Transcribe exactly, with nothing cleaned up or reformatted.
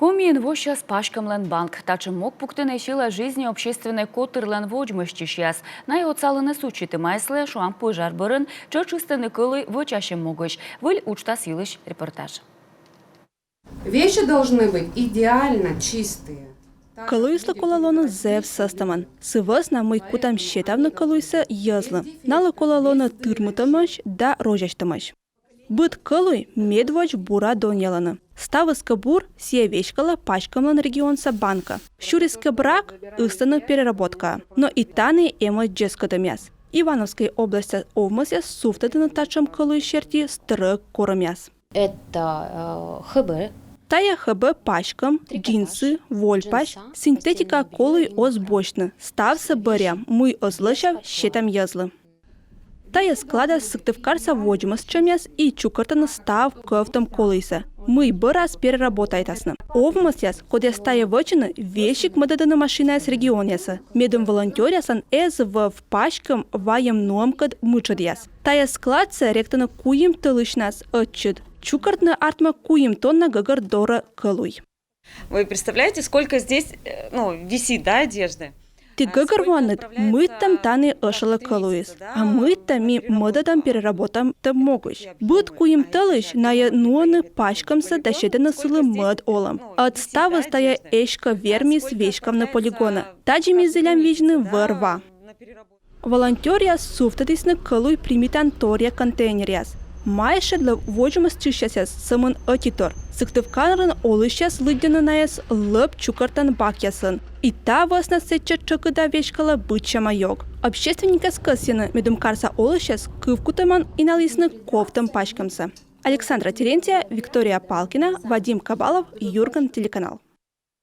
Комиын воссяс паськӧмлӧн банк. Татшӧм мог пуктӧны «Сила жизни» общественнӧй котырлӧн водзмӧстчысьяс. Найӧ отсалӧны сучитӧмаяслы, шуам, пӧжар бӧрын тшӧтш ыстӧны кӧлуй вӧчасьӧм могысь. Выль уджтас йылысь репортаж. Вещи должны быть идеально чистые. Кӧлуйыслы колӧ лоны зэв сӧстӧмӧн. Сы вӧсна мый кутам сетавны кӧлуйсӧ йӧзлы, налы колӧ лоны тырмытӧмӧсь да розясьтӧмӧсь. Быд кӧлуй медводз бура донъялӧны. Ставыс кӧ бур, сійӧ веськалӧ паськӧмлӧн регионса банкӧ. Сюрис кӧ брак, ыстӧны переработкаӧ. Но и тані эмӧсь дзескӧдӧмъяс. Ивановскӧй областьса овмӧсъяс сувтӧдӧны татшӧм кӧлуй серти стрӧг корӧмъяс. Это э, ХБ. Тайӧ ХБ паськӧм, джинсы, вольпась, синтетика кӧлуй оз босьтны. Ставсӧ бӧръям, мый оз лӧсяв сетам йӧзлы. Тайӧ складас сыктывкарса водзмӧстчысьяс и чукӧртӧны став кӧвтӧм кӧлуйсӧ, мый бӧрас переработайтасны. Овмӧсъяс, кодъяс тайӧ вӧчӧны, весиг мӧдӧдӧны машинаяс регионъясӧ, медым волонтёръяслӧн эз вӧв паськӧм вайӧм-нуӧмкӧд мытшӧдъяс. Тайӧ складсӧ ректӧны куим тӧлысьнас ӧтчыд. Чукӧртны артмӧ куим тонна гӧгӧр дорӧ кӧлуй. Вы представляете, сколько здесь э, ну, висит, да, одежды? Ті гӧгӧрвоанныд, мыйта тані ӧшалӧ кӧлуйыс, а мыйта ми мӧдӧдам переработайтӧм могысь. Быд куим тӧлысь найӧ нуӧны паськӧмсӧ да сетӧны сылы мӧд олӧм. Ӧд ставыс тайӧ эськӧ вермис веськавны полигонӧ. Тадзи ми зілям видзны вӧр-ва. Волонтёръяс сувтӧдісны кӧлуй примитан торъя контейнеръяс. Майшӧдлӧ водзмӧстчысьясӧс сӧмын ӧтитор. Сыктывкарын олысьяс лыддьӧны найӧс лӧп чукӧртан бакъясӧн. И та вӧсна сэтчӧ тшӧкыда веськалӧ быдсяма ёг. Общественникъяс кӧсйӧны, медым карса олысьяс кывкутӧмӧн иналісны ковтӧм паськӧмсӧ. Александра Терентьева, Виктория Палкина, Вадим Кабалов, Юрган телеканал.